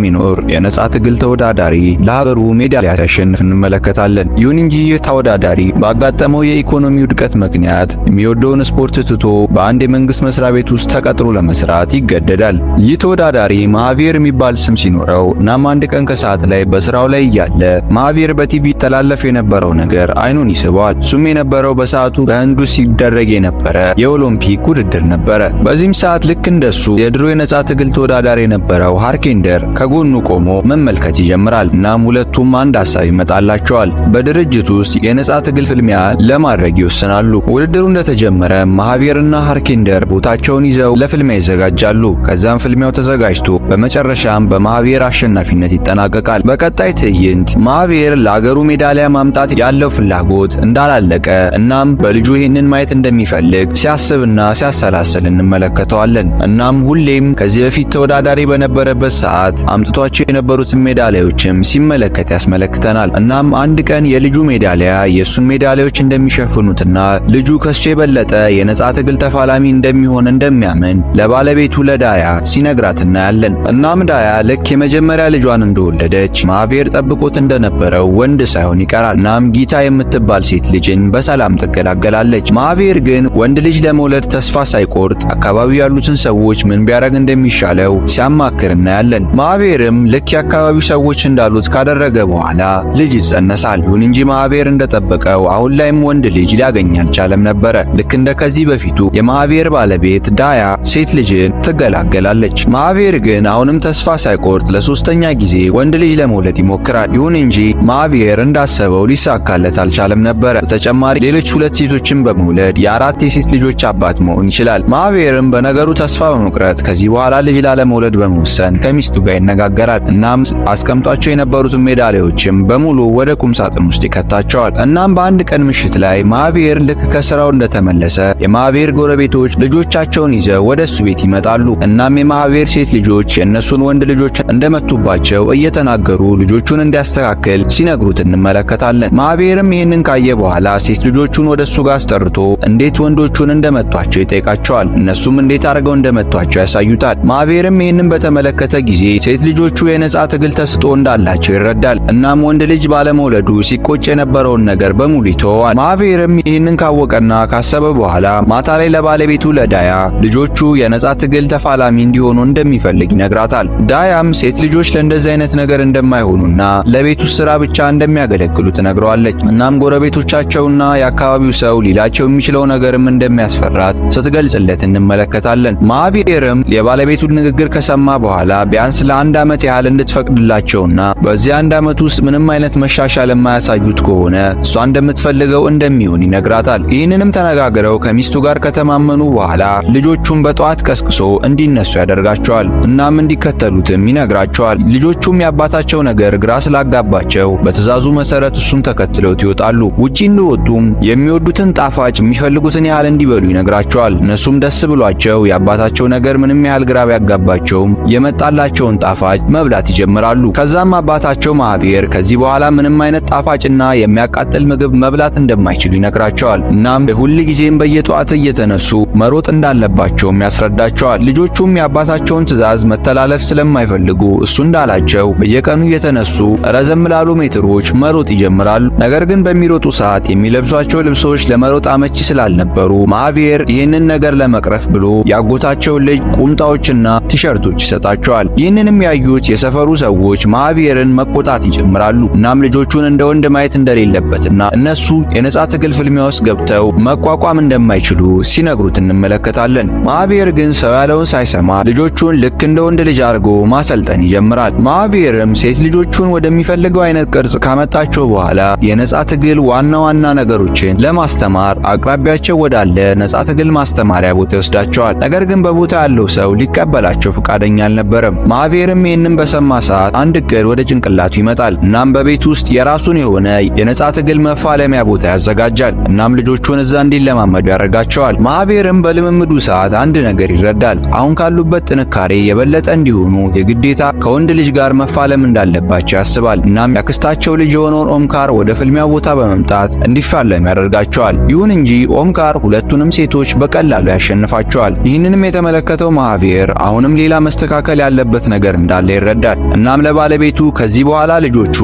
የሚኖር የነጻ ትግል ተወዳዳሪ ለሀገሩ ሜዳሊያ ሲያሸንፍ እንመለከታለን። ይሁን እንጂ ይህ ተወዳዳሪ ባጋጠመው የኢኮኖሚ ውድቀት ምክንያት የሚወደውን ስፖርት ትቶ በአንድ የመንግስት መስሪያ ቤት ውስጥ ተቀጥሮ ለመስራት ይገደዳል። ይህ ተወዳዳሪ ማሃቪር የሚባል ስም ሲኖረው፣ እናም አንድ ቀን ከሰዓት ላይ በስራው ላይ እያለ ማሃቪር በቲቪ ይተላለፍ የነበረው ነገር አይኑን ይስበዋል። እሱም የነበረው በሰዓቱ በህንዱ ሲደረግ የነበረ የኦሎምፒክ ውድድር ነበረ። በዚህም ሰዓት ልክ እንደሱ የድሮ የነጻ ትግል ተወዳዳሪ የነበረው ሃርኬንደር ከጎኑ ቆሞ መመልከት ይጀምራል። እናም ሁለቱም አንድ ሀሳብ ይመጣላቸዋል። በድርጅቱ ውስጥ የነጻ ትግል ፍልሚያ ለማድረግ ይወስናሉ። ውድድሩ እንደተጀመረ ማሃቪርና ሃርኬንደር ቦታቸውን ይዘው ለፍልሚያ ይዘጋጃሉ። ከዛም ፍልሚያው ተዘጋጅቶ በመጨረሻም በማሃቪር አሸናፊነት ይጠናቀቃል። በቀጣይ ትዕይንት ማሃቪር ለአገሩ ሜዳሊያ ማምጣት ያለው ፍላጎት እንዳላለቀ፣ እናም በልጁ ይህንን ማየት እንደሚፈልግ ሲያስብና ሲያሰላስል እንመለከተዋለን። እናም ሁሌም ከዚህ በፊት ተወዳዳሪ በነበረበት ሰዓት አምጥቷቸው የነበሩትን ሜዳሊያዎችም ሲመለከት ያስመለክተናል። እናም አንድ ቀን የልጁ ሜዳሊያ የእሱን ሜዳሊያዎች እንደሚሸፍኑትና ልጁ ከሱ የበለጠ የነጻ ትግል ተፋላሚ እንደሚሆን እንደሚያምን ለባለቤቱ ለዳያ ሲነግራት እናያለን። እናም ዳያ ልክ የመጀመሪያ ልጇን እንደወለደች ማቬር ጠብቆት እንደነበረው ወንድ ሳይሆን ይቀራል። እናም ጊታ የምትባል ሴት ልጅን በሰላም ትገላገላለች። ማቬር ግን ወንድ ልጅ ለመውለድ ተስፋ ሳይቆርጥ አካባቢው ያሉትን ሰዎች ምን ቢያደርግ እንደሚሻለው ሲያማክር እናያለን። ማቬርም ልክ የአካባቢው ሰዎች እንዳሉት ካደረገ በኋላ ልጅ ይጸነሳል። ይሁን እንጂ ማቬር እንደጠበቀው አሁን ላይም ወንድ ልጅ ሊያገኝ አልቻለም ነበረ። ልክ እንደ ከዚህ በፊቱ የማቬር ባለቤት ዳያ ሴት ልጅን ትገላገላለች። ማቬር ግን አሁንም ተስፋ ሳይቆርጥ ለሶስተኛ ጊዜ ወንድ ልጅ ለመውለድ ይሞክራል። ይሁን እንጂ ማቬር እንዳሰበው ሊሳካለት አልቻለም ነበረ። በተጨማሪ ሌሎች ሁለት ሴቶችን በመውለድ የአራት የሴት ልጆች አባት መሆን ይችላል። ማቬርም በነገሩ ተስፋ በመቁረጥ ከዚህ በኋላ ልጅ ላለመውለድ በመወሰን ከሚስቱ ጋር ይነጋገራል። እናም አስቀምጧቸው የነበሩትን ሜዳሊያዎችም በሙሉ ወደ ቁም ሳጥን ውስጥ ይከታቸዋል። እናም በአንድ ቀን ምሽት ላይ ማቬር ልክ ከስራው እንደተመለሰ የማቬር ጎረቤቶች ልጆቻቸውን ይዘው ወደ እሱ ቤት ይመጣሉ። እናም የማቬር ሴት ልጆች የእነሱን ወንድ ልጆች እንደመቱባቸው እየተናገሩ ልጆቹን እንዲያስተካክል ሲነግሩት እንመለከታለን። ማቬርም ይህንን ካየ በኋላ ሴት ልጆቹን ወደ እሱ ጋር አስጠርቶ እንዴት ወንዶቹን እንደመቷቸው ይጠይቃቸዋል። እነሱም እንዴት አድርገው እንደመቷቸው ያሳዩታል። ማቬርም ይህንን በተመለከተ ጊዜ ሴት ልጆቹ የነጻ ትግል ተስጦ እንዳላቸው ይረዳል። እናም ወንድ ልጅ ባለመውለዱ ሲቆጭ የነበረውን ነገር በሙሉ ይተወዋል። ማቬርም ይህንን ካወቀና ካሰበ በኋላ ማታ ላይ ለባለቤቱ ለዳያ ልጆቹ የነጻ ትግል ተፋላሚ እንዲሆኑ እንደሚፈልግ ይነግራታል። ዳያም ሴት ልጆች ለእንደዚህ አይነት ነገር እንደማይሆኑና ለቤት ውስጥ ስራ ብቻ እንደሚያገለግሉ ትነግረዋለች። እናም ጎረቤቶቻቸውና የአካባቢው ሰው ሊላቸው የሚችለው ነገርም እንደሚያስፈራት ስትገልጽለት እንመለከታለን። ማቬርም የባለቤቱን ንግግር ከሰማ በኋላ ቢያንስ ለአንድ ዓመት ያህል እንድትፈቅድላቸውና በዚህ አንድ ዓመት ውስጥ ምንም አይነት መሻሻል የማያሳዩት ከሆነ እሷ እንደምትፈልገው እንደሚሆን ይነግራታል። ይህንንም ተነጋግረው ከሚስቱ ጋር ከተማመኑ በኋላ ልጆቹን በጠዋት ቀስቅሶ እንዲነሱ ያደርጋቸዋል። እናም እንዲከተሉትም ይነግራቸዋል። ልጆቹም የአባታቸው ነገር ግራ ስላጋባቸው በትዕዛዙ መሰረት እሱን ተከትለውት ይወጣሉ። ውጪ እንደወጡም የሚወዱትን ጣፋጭ የሚፈልጉትን ያህል እንዲበሉ ይነግራቸዋል። እነሱም ደስ ብሏቸው የአባታቸው ነገር ምንም ያህል ግራ ቢያጋባቸውም የመጣላቸውን ጣፋጭ መብላት ይጀምራሉ። ከዛም አባታቸው ማሃቪር ከዚህ በኋላ ምንም አይነት ጣፋጭና የሚያቃጥል ምግብ መብላት እንደማይችሉ ይነግራቸዋል። እናም ሁል ጊዜም በየጠዋት እየተነሱ መሮጥ እንዳለባቸውም ያስረዳቸዋል። ልጆቹም የአባታቸውን ትዕዛዝ መተላለፍ ስለማይፈልጉ እሱ እንዳላቸው በየቀኑ እየተነሱ ረዘም ላሉ ሜትሮች መሮጥ ይጀምራሉ። ነገር ግን በሚሮጡ ሰዓት የሚለብሷቸው ልብሶች ለመሮጥ አመቺ ስላልነበሩ ማሃቪር ይህንን ነገር ለመቅረፍ ብሎ ያጎታቸውን ልጅ ቁምጣዎችና ቲሸርቶች ይሰጣቸዋል። ይህንንም ያዩት የሰፈሩ ሰዎች ማሃቪርን መቆጣት ይጀምራሉ። እናም ልጆቹን እንደ ወንድ ማየት እንደሌለበትና እነሱ የነጻ ትግል ፍልሚያ ውስጥ ገብተው መቋቋም እንደማይችሉ ሲነግሩት እንመለከታለን። ማሃቪር ግን ሰው ያለውን ሳይሰማ ልጆቹን ልክ እንደ ወንድ ልጅ አድርጎ ማሰልጠን ይጀምራል። ማሃቪርም ሴት ልጆቹን ወደሚፈልገው አይነት ቅርጽ ካመጣቸው በኋላ የነጻ ትግል ዋና ዋና ነገሮችን ለማስተማር አቅራቢያቸው ወዳለ ነጻ ትግል ማስተማሪያ ቦታ ይወስዳቸዋል። ነገር ግን በቦታ ያለው ሰው ሊቀበላቸው ፈቃደኛ አልነበረም። ማሃቪርም ይህንን በሰማ ሰዓት አንድ እቅድ ወደ ጭንቅላቱ ይመጣል። እናም በቤት ውስጥ የራሱን የሆነ የነጻ ትግል መፋለሚያ ቦታ ያዘጋጃል። እናም ልጆቹን እዛ እንዲለማመዱ ያደርጋቸዋል። ማሃቪርም በልምምዱ ሰዓት አንድ ነገር ይረዳል። አሁን ካሉበት ጥንካሬ የበለጠ እንዲሆኑ የግዴታ ከወንድ ልጅ ጋር መፋለም እንዳለባቸው ያስባል። እናም ያክስታቸው ልጅ የሆነውን ኦምካር ወደ ፍልሚያው ቦታ በመምጣት እንዲፋለም ያደርጋቸዋል። ይሁን እንጂ ኦምካር ሁለቱንም ሴቶች በቀላሉ ያሸንፋቸዋል። ይህንንም የተመለከተው ማሃቪር አሁንም ሌላ መስተካከል ያለበት ነገር እንዳለ እንዳለ ይረዳል። እናም ለባለቤቱ ከዚህ በኋላ ልጆቹ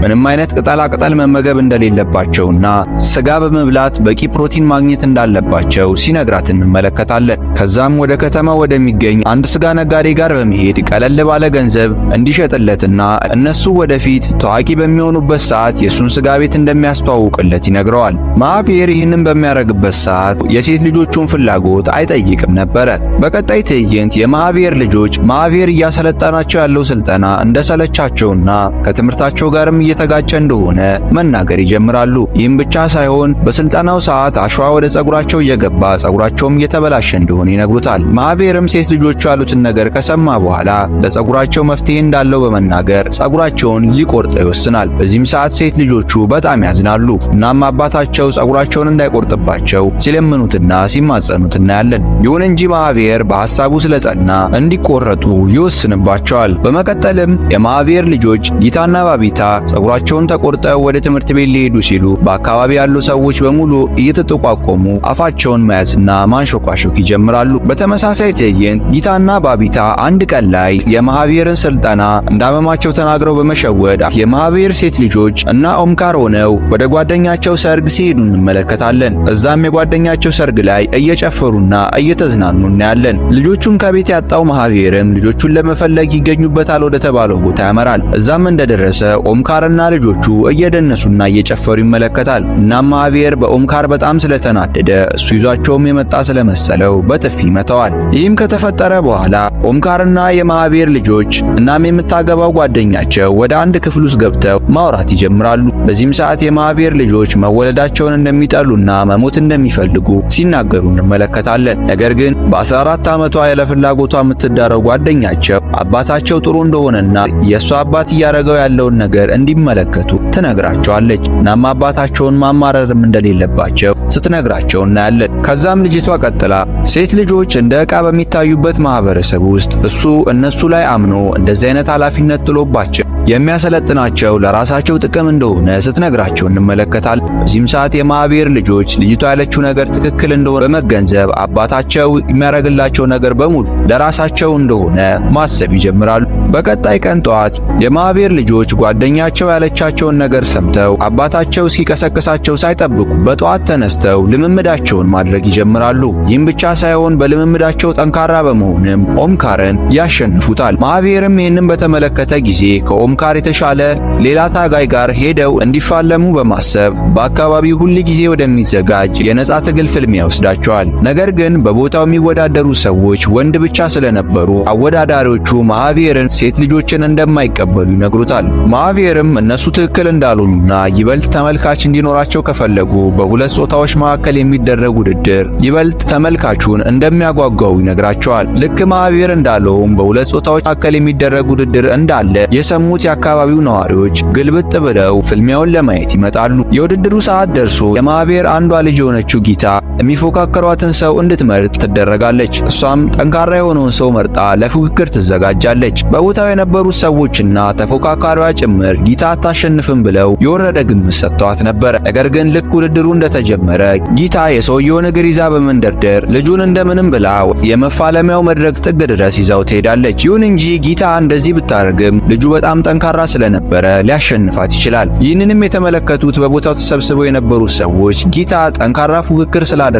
ምንም አይነት ቅጠላ ቅጠል መመገብ እንደሌለባቸውና ስጋ በመብላት በቂ ፕሮቲን ማግኘት እንዳለባቸው ሲነግራት እንመለከታለን። ከዛም ወደ ከተማ ወደሚገኝ አንድ ስጋ ነጋዴ ጋር በመሄድ ቀለል ባለ ገንዘብ እንዲሸጥለትና እነሱ ወደፊት ታዋቂ በሚሆኑበት ሰዓት የሱን ስጋ ቤት እንደሚያስተዋውቅለት ይነግረዋል። ማሃቪር ይህንን በሚያደርግበት ሰዓት የሴት ልጆቹን ፍላጎት አይጠይቅም ነበረ። በቀጣይ ትዕይንት የማሃቪር ልጆች ማሃቪር እያሰለጠናቸው ያለው ስልጠና እንደሰለቻቸውና ከትምህርታቸው ጋርም እየተጋጨ እንደሆነ መናገር ይጀምራሉ። ይህም ብቻ ሳይሆን በስልጠናው ሰዓት አሸዋ ወደ ጸጉራቸው እየገባ ጸጉራቸውም እየተበላሸ እንደሆነ ይነግሩታል። ማሃቪርም ሴት ልጆቹ ያሉትን ነገር ከሰማ በኋላ ለጸጉራቸው መፍትሄ እንዳለው በመናገር ጸጉራቸውን ሊቆርጠው ይወስናል። በዚህም ሰዓት ሴት ልጆቹ በጣም ያዝናሉ። እናም አባታቸው ጸጉራቸውን እንዳይቆርጥባቸው ሲለምኑትና ሲማጸኑት እናያለን። ይሁን እንጂ ማሃቪር በሐሳቡ ስለጸና እንዲቆረጡ ይወስንባቸዋል። በመቀጠልም የማሃቪር ልጆች ጊታና ባቢታ ጸጉራቸውን ተቆርጠው ወደ ትምህርት ቤት ሊሄዱ ሲሉ በአካባቢ ያሉ ሰዎች በሙሉ እየተጠቋቆሙ አፋቸውን መያዝና ማንሾካሾክ ይጀምራሉ። በተመሳሳይ ትዕይንት ጊታና ባቢታ አንድ ቀን ላይ የማሃቪርን ስልጠና እንዳመማቸው ተናግረው በመሸወድ የማሃቪር ሴት ልጆች እና ኦምካር ሆነው ወደ ጓደኛቸው ሰርግ ሲሄዱ እንመለከታለን። እዛም የጓደኛቸው ሰርግ ላይ እየጨፈሩና እየተዝናኑ እናያለን። ልጆቹን ከቤት ያጣው ማሃቪርም ልጆቹን ለመፈለግ ይገኙበታል ወደ ተባለው ቦታ ያመራል። እዛም እንደደረሰ ኦምካርና ልጆቹ እየደነሱና እየጨፈሩ ይመለከታል። እናም ማሃቪር በኦምካር በጣም ስለተናደደ እሱ ይዟቸውም የመጣ ስለመሰለው በጥፊ ይመታዋል። ይህም ከተፈጠረ በኋላ ኦምካርና የማሃቪር ልጆች እናም የምታገባው ጓደኛቸው ወደ አንድ ክፍል ውስጥ ገብተው ማውራት ይጀምራሉ። በዚህም ሰዓት የማሃቪር ልጆች መወለዳቸውን እንደሚጠሉና መሞት እንደሚፈልጉ ሲናገሩ እንመለከታለን። ነገር ግን በ14 ዓመቷ ያለፍላጎቷ የምትዳረው ጓደኛቸው አባታቸው ጥሩ እንደሆነና የሷ አባት እያደረገው ያለውን ነገር እንዲመለከቱ ትነግራቸዋለች። እናም አባታቸውን ማማረርም እንደሌለባቸው ስትነግራቸው እናያለን። ከዛም ልጅቷ ቀጥላ ሴት ልጆች እንደ ዕቃ በሚታዩበት ማህበረሰብ ውስጥ እሱ እነሱ ላይ አምኖ እንደዚህ አይነት ኃላፊነት ጥሎባቸው የሚያሰለጥናቸው ለራሳቸው ጥቅም እንደሆነ ስትነግራቸው እንመለከታለን። በዚህም ሰዓት የማሃቪር ልጆች ልጅቷ ያለችው ነገር ትክክል እንደሆነ በመገንዘብ አባታቸው የሚያደርግላቸው ነገር በሙሉ ለራሳቸው እንደሆነ ማሰብ ይጀምራሉ። በቀጣይ ቀን ጠዋት የማሃቪር ልጆች ጓደኛቸው ያለቻቸውን ነገር ሰምተው አባታቸው እስኪቀሰቅሳቸው ሳይጠብቁ በጠዋት ተነስተው ልምምዳቸውን ማድረግ ይጀምራሉ። ይህም ብቻ ሳይሆን በልምምዳቸው ጠንካራ በመሆንም ኦምካርን ያሸንፉታል። ማሃቪርም ይህንን በተመለከተ ጊዜ ከኦምካር የተሻለ ሌላ ታጋይ ጋር ሄደው እንዲፋለሙ በማሰብ በአካባቢው ሁል ጊዜ ወደሚዘጋጅ የነጻ ትግል ፍልሚያ ይወስዳቸዋል። ነገር ግን በቦታው የሚወዳደሩ ሰዎች ወንድ ብቻ ስለነበሩ አወዳዳሪዎቹ ማሃቪርን ሴት ልጆችን እንደማይቀበሉ ይነግሩታል። ማሃቪርም እነሱ ትክክል እንዳልሆኑና ይበልጥ ተመልካች እንዲኖራቸው ከፈለጉ በሁለት ጾታዎች መካከል የሚደረግ ውድድር ይበልጥ ተመልካቹን እንደሚያጓጓው ይነግራቸዋል። ልክ ማሃቪር እንዳለውም በሁለት ጾታዎች መካከል የሚደረግ ውድድር እንዳለ የሰሙት የአካባቢው ነዋሪዎች ግልብጥ ብለው ፍልሚያውን ለማየት ይመጣሉ። የውድድሩ ሰዓት ደርሶ የማሃቪር አንዷ ልጅ የሆነችው ጊታ የሚፎካከሯትን ሰው እንድትመርጥ ትደረጋለች። እሷም ጠንካራ የሆነውን ሰው መርጣ ለፉክክር ትዘጋጃለች። በቦታው የነበሩት ሰዎችና ተፎካካሪዋ ጭምር ጊታ አታሸንፍም ብለው የወረደ ግምት ሰጥተዋት ነበረ። ነገር ግን ልክ ውድድሩ እንደተጀመረ ጊታ የሰውየውን እግር ይዛ በመንደርደር ልጁን እንደምንም ብላ የመፋለሚያው መድረክ ጥግ ድረስ ይዛው ትሄዳለች። ይሁን እንጂ ጊታ እንደዚህ ብታደርግም ልጁ በጣም ጠንካራ ስለነበረ ሊያሸንፋት ይችላል። ይህንንም የተመለከቱት በቦታው ተሰብስበው የነበሩት ሰዎች ጊታ ጠንካራ ፉክክር ስላደረገች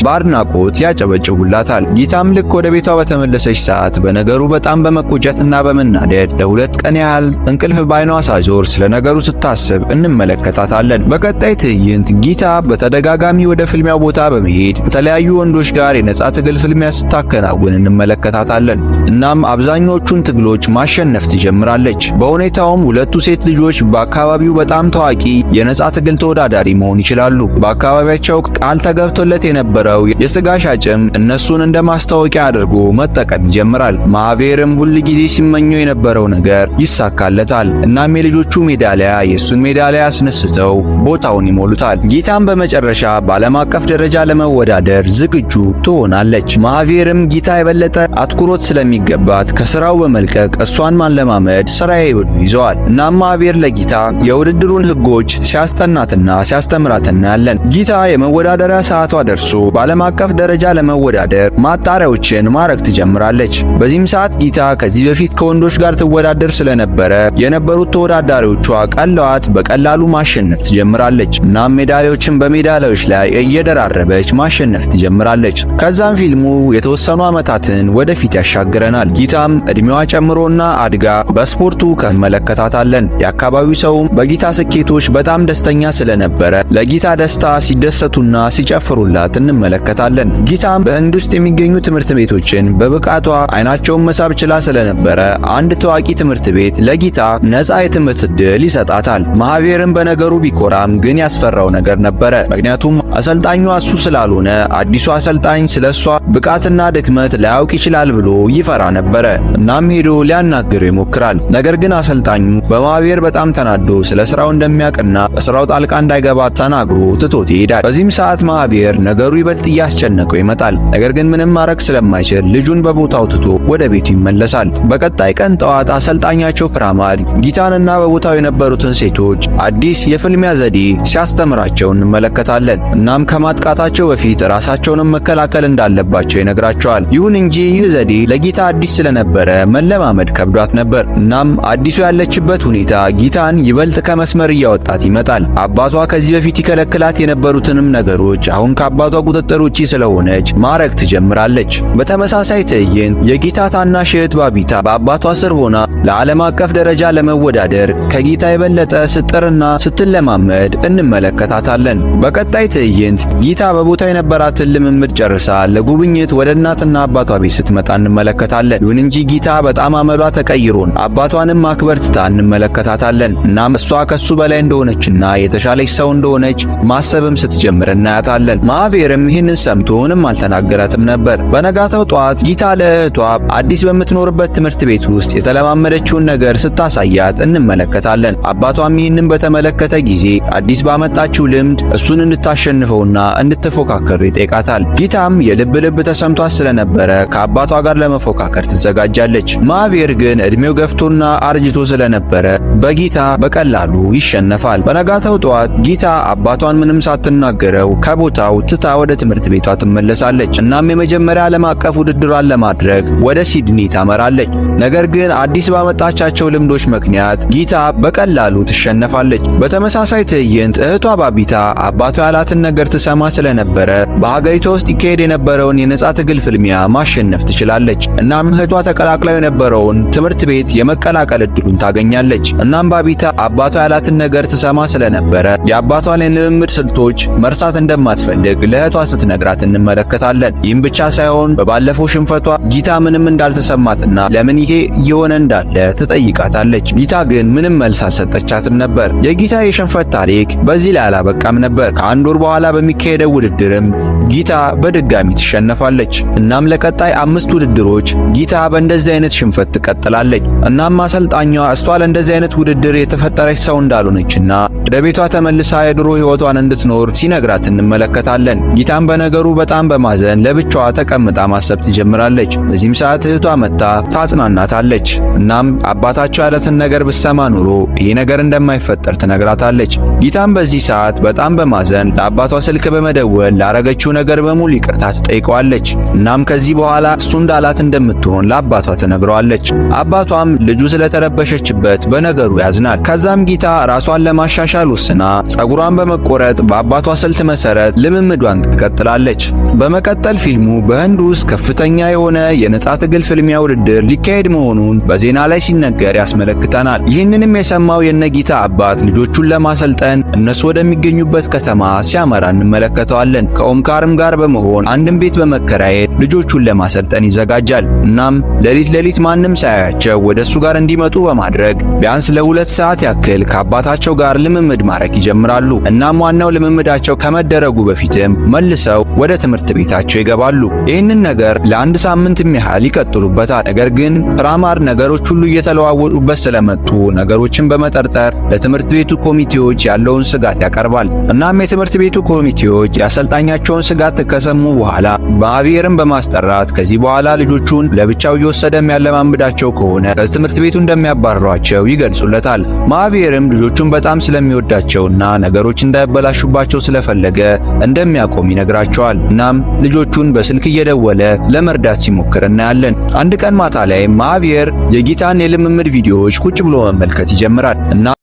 በአድናቆት ያጨበጭቡላታል። ጊታም ልክ ወደ ቤቷ በተመለሰች ሰዓት በነገሩ በጣም በመቆጨትና በመናደድ ለሁለት ቀን ያህል እንቅልፍ ባይኗ ሳይዞር ስለ ነገሩ ስታስብ እንመለከታታለን። በቀጣይ ትዕይንት ጊታ በተደጋጋሚ ወደ ፍልሚያው ቦታ በመሄድ ከተለያዩ ወንዶች ጋር የነጻ ትግል ፍልሚያ ስታከናውን እንመለከታታለን። እናም አብዛኞቹን ትግሎች ማሸነፍ ትጀምራለች። በሁኔታውም ሁለቱ ሴት ልጆች በአካባቢው በጣም ታዋቂ የነጻ ትግል ተወዳዳሪ መሆን ይችላሉ። በአካባቢያቸው ቃል ተገብቶለት የነበረው የስጋ ሻጭም እነሱን እንደ ማስታወቂያ አድርጎ መጠቀም ይጀምራል። ማሃቪርም ሁል ጊዜ ሲመኘው የነበረው ነገር ይሳካለታል። እናም የልጆቹ የአሰልጣኞቹ ሜዳሊያ የእሱን ሜዳሊያ አስነስተው ቦታውን ይሞሉታል። ጊታም በመጨረሻ በዓለም አቀፍ ደረጃ ለመወዳደር ዝግጁ ትሆናለች። ማሃቪርም ጊታ የበለጠ አትኩሮት ስለሚገባት ከስራው በመልቀቅ እሷን ማለማመድ ስራዬ ብሎ ይዘዋል። እናም ማሃቪር ለጊታ የውድድሩን ህጎች ሲያስጠናትና ሲያስተምራት እናያለን። ጊታ የመወዳደሪያ ሰዓቷ ደርሶ በዓለም አቀፍ ደረጃ ለመወዳደር ማጣሪያዎችን ማድረግ ትጀምራለች። በዚህም ሰዓት ጊታ ከዚህ በፊት ከወንዶች ጋር ትወዳደር ስለነበረ የነበሩት ተወዳዳሪዎቿ ቀለዋት በቀላሉ ማሸነፍ ትጀምራለች። እናም ሜዳሊያዎችን በሜዳሊያዎች ላይ እየደራረበች ማሸነፍ ትጀምራለች። ከዛም ፊልሙ የተወሰኑ ዓመታትን ወደፊት ያሻግረናል። ጊታም እድሜዋ ጨምሮና አድጋ በስፖርቱ እንመለከታታለን። የአካባቢው ሰውም በጊታ ስኬቶች በጣም ደስተኛ ስለነበረ ለጊታ ደስታ ሲደሰቱና ሲጨፍሩላት እንመለከታለን። ጊታም በህንድ ውስጥ የሚገኙ ትምህርት ቤቶችን በብቃቷ አይናቸውን መሳብ ችላ ስለነበረ አንድ ታዋቂ ትምህርት ቤት ለጊታ ነፃ የትምህርት ዕድል ይሰጣታል። ማሃቪርም በነገሩ ቢኮራም ግን ያስፈራው ነገር ነበረ። ምክንያቱም አሰልጣኟ እሱ ስላልሆነ አዲሱ አሰልጣኝ ስለሷ ብቃትና ድክመት ላያውቅ ይችላል ብሎ ይፈራ ነበረ። እናም ሄዶ ሊያናግረው ይሞክራል። ነገር ግን አሰልጣኙ በማሃቪር በጣም ተናዶ ስለ ስራው እንደሚያውቅና በስራው ጣልቃ እንዳይገባ ተናግሮ ትቶት ይሄዳል። በዚህም ሰዓት ማሃቪር ነገሩ ይበልጥ እያስጨነቀው ይመጣል። ነገር ግን ምንም ማድረግ ስለማይችል ልጁን በቦታው ትቶ ወደ ቤቱ ይመለሳል። በቀጣይ ቀን ጠዋት አሰልጣኛቸው ፕራማድ ጊታንና በቦታው የነበሩትን ሴቶች አዲስ የፍልሚያ ዘዴ ሲያስተምራቸው እንመለከታለን። እናም ከማጥቃታቸው በፊት ራሳቸውንም መከላከል እንዳለባቸው ይነግራቸዋል። ይሁን እንጂ ይህ ዘዴ ለጊታ አዲስ ስለነበረ መለማመድ ከብዷት ነበር። እናም አዲሱ ያለችበት ሁኔታ ጊታን ይበልጥ ከመስመር እያወጣት ይመጣል። አባቷ ከዚህ በፊት ይከለክላት የነበሩትንም ነገሮች አሁን ከአባቷ ቁጥጥር ውጪ ስለሆነች ማረግ ትጀምራለች። በተመሳሳይ ትዕይንት የጊታ ታናሽ እህት ባቢታ በአባቷ ስር ሆና ለዓለም አቀፍ ደረጃ ለመወዳደር ከጊታ የበለጠ ስትጥርና ስትለማመድ እንመለከታታለን። በቀጣይ ትዕይንት ጊታ በቦታው የነበራትን ልምምድ ጨርሳ ለጉብኝት ወደ እናትና አባቷ ቤት ስትመጣ እንመለከታለን። ይሁን እንጂ ጊታ በጣም አመሏ ተቀይሮን አባቷንም ማክበር ትታ እንመለከታታለን። እናም እሷ ከሱ በላይ እንደሆነችና የተሻለች ሰው እንደሆነች ማሰብም ስትጀምር እናያታለን። ማሃቪርም ይህንን ሰምቶ ምንም አልተናገራትም ነበር። በነጋታው ጠዋት ጊታ ለእህቷ አዲስ በምትኖርበት ትምህርት ቤት ውስጥ የተለማመደችውን ነገር ስታሳያት እንመለከታለን። አባቷም ይህንን በተመለከተ ጊዜ አዲስ ባመጣችው ልምድ እሱን እንድታሸንፈውና እንድትፎካከሩ ይጠይቃታል። ጊታም የልብ ልብ ተሰምቷት ስለነበረ ከአባቷ ጋር ለመፎካከር ትዘጋጃለች። ማሃቪር ግን እድሜው ገፍቶና አርጅቶ ስለነበረ በጊታ በቀላሉ ይሸነፋል። በነጋታው ጠዋት ጊታ አባቷን ምንም ሳትናገረው ከቦታው ትታ ወደ ትምህርት ቤቷ ትመለሳለች። እናም የመጀመሪያ ዓለም አቀፍ ውድድሯን ለማድረግ ወደ ሲድኒ ታመራለች። ነገር ግን አዲስ ባመጣቻቸው ልምዶች ምክንያት ጊታ በቀላሉ ትሸነፋለች። በተመሳሳይ ትዕይንት እህቷ ባቢታ አባቷ ያላትን ነገር ትሰማ ስለነበረ በሀገሪቷ ውስጥ ይካሄድ የነበረውን የነጻ ትግል ፍልሚያ ማሸነፍ ትችላለች። እናም እህቷ ተቀላቅለው የነበረውን ትምህርት ቤት የመቀላቀል እድሉን ታገኛለች። እናም ባቢታ አባቷ ያላትን ነገር ትሰማ ስለነበረ የአባቷን የልምምድ ስልቶች መርሳት እንደማትፈልግ ለእህቷ ስትነግራት እንመለከታለን። ይህም ብቻ ሳይሆን በባለፈው ሽንፈቷ ጊታ ምንም እንዳልተሰማትና ለምን ይሄ እየሆነ እንዳለ ትጠይቃታለች። ጊታ ግን ምንም መልስ አልሰጠቻትም ነበር። የጊታ የሽንፈት ታሪክ በዚህ ላይ አላበቃም ነበር። ከአንድ ወር በኋላ በሚካሄደው ውድድርም ጊታ በድጋሚ ትሸነፋለች። እናም ለቀጣይ 5 ውድድሮች ጊታ በእንደዚህ አይነት ሽንፈት ትቀጥላለች። እናም አሰልጣኟ እሷ ለእንደዚህ አይነት ውድድር የተፈጠረች ሰው እንዳልሆነችና ወደ ቤቷ ተመልሳ የድሮ ሕይወቷን እንድትኖር ሲነግራት እንመለከታለን። ጊታም በነገሩ በጣም በማዘን ለብቻዋ ተቀምጣ ማሰብ ትጀምራለች። በዚህም ሰዓት እህቷ መጥታ ታጽናናታለች። እናም አባታቸው ያላትን ነገር ብትሰማ ኖሮ ይህ ነገር እንደማይፈጠር ትነግራታለች። ጊታም በዚህ ሰዓት በጣም በማዘን ለአባቷ ስልክ በመደወል ላረገችው ነገር በሙሉ ይቅርታ ትጠይቀዋለች። እናም ከዚህ በኋላ እሱ እንዳላት እንደምትሆን ለአባቷ ትነግረዋለች። አባቷም ልጁ ስለተረበሸችበት በነገሩ ያዝናል። ከዛም ጊታ ራሷን ለማሻሻል ወስና ጸጉሯን በመቆረጥ በአባቷ ስልት መሰረት ልምምዷን ትቀጥላለች። በመቀጠል ፊልሙ በህንድ ውስጥ ከፍተኛ የሆነ የነጻ ትግል ፍልሚያ ውድድር ሊካሄድ መሆኑን በዜና ላይ ሲነገር ያስመለክተናል። ይህንንም የሰማው የነጊታ አባት ልጆቹን ለማሰልጠን እነሱ ወደሚገኙበት ከተማ ሲያመራ እንመለከተዋለን። ከኦምካርም ጋር በመሆን አንድን ቤት በመከራየት ልጆቹን ለማሰልጠን ይዘጋጃል። እናም ሌሊት ሌሊት ማንም ሳያያቸው ወደሱ ጋር እንዲመጡ በማድረግ ቢያንስ ለ2 ሰዓት ያክል ከአባታቸው ጋር ልምምድ ማድረግ ይጀምራሉ። እናም ዋናው ልምምዳቸው ከመደረጉ በፊትም መልሰው ወደ ትምህርት ቤታቸው ይገባሉ። ይህንን ነገር ለአንድ ሳምንት ሳምንትም ያህል ይቀጥሉበታል። ነገር ግን ፕራማር ነገሮች ሁሉ እየተለዋወጡበት ስለመጡ ነገሮችን በመጠርጠር ለትምህርት ቤቱ ኮሚቴዎች ያለውን ስጋት ያቀርባል። እናም የትምህርት ቤቱ ኮሚቴዎች የአሰልጣኛቸውን ስጋት ከሰሙ በኋላ ማቪየርን በማስጠራት ከዚህ በኋላ ልጆቹን ለብቻው እየወሰደ የሚያለማምዳቸው ከሆነ ከትምህርት ቤቱ እንደሚያባርሯቸው ይገልጹለታል። ማቪየርም ልጆቹን በጣም ስለሚወዳቸውና ነገሮች እንዳይበላሹባቸው ስለፈለገ እንደሚያቆም ይነግራቸዋል። እናም ልጆቹን በስልክ እየደወለ ለመርዳት ሲሞክር እናያለን። አንድ ቀን ማታ ላይ ማቪየር የጊታን የልምምድ ቪዲዮዎች ቁጭ ብሎ መመልከት ይጀምራል እና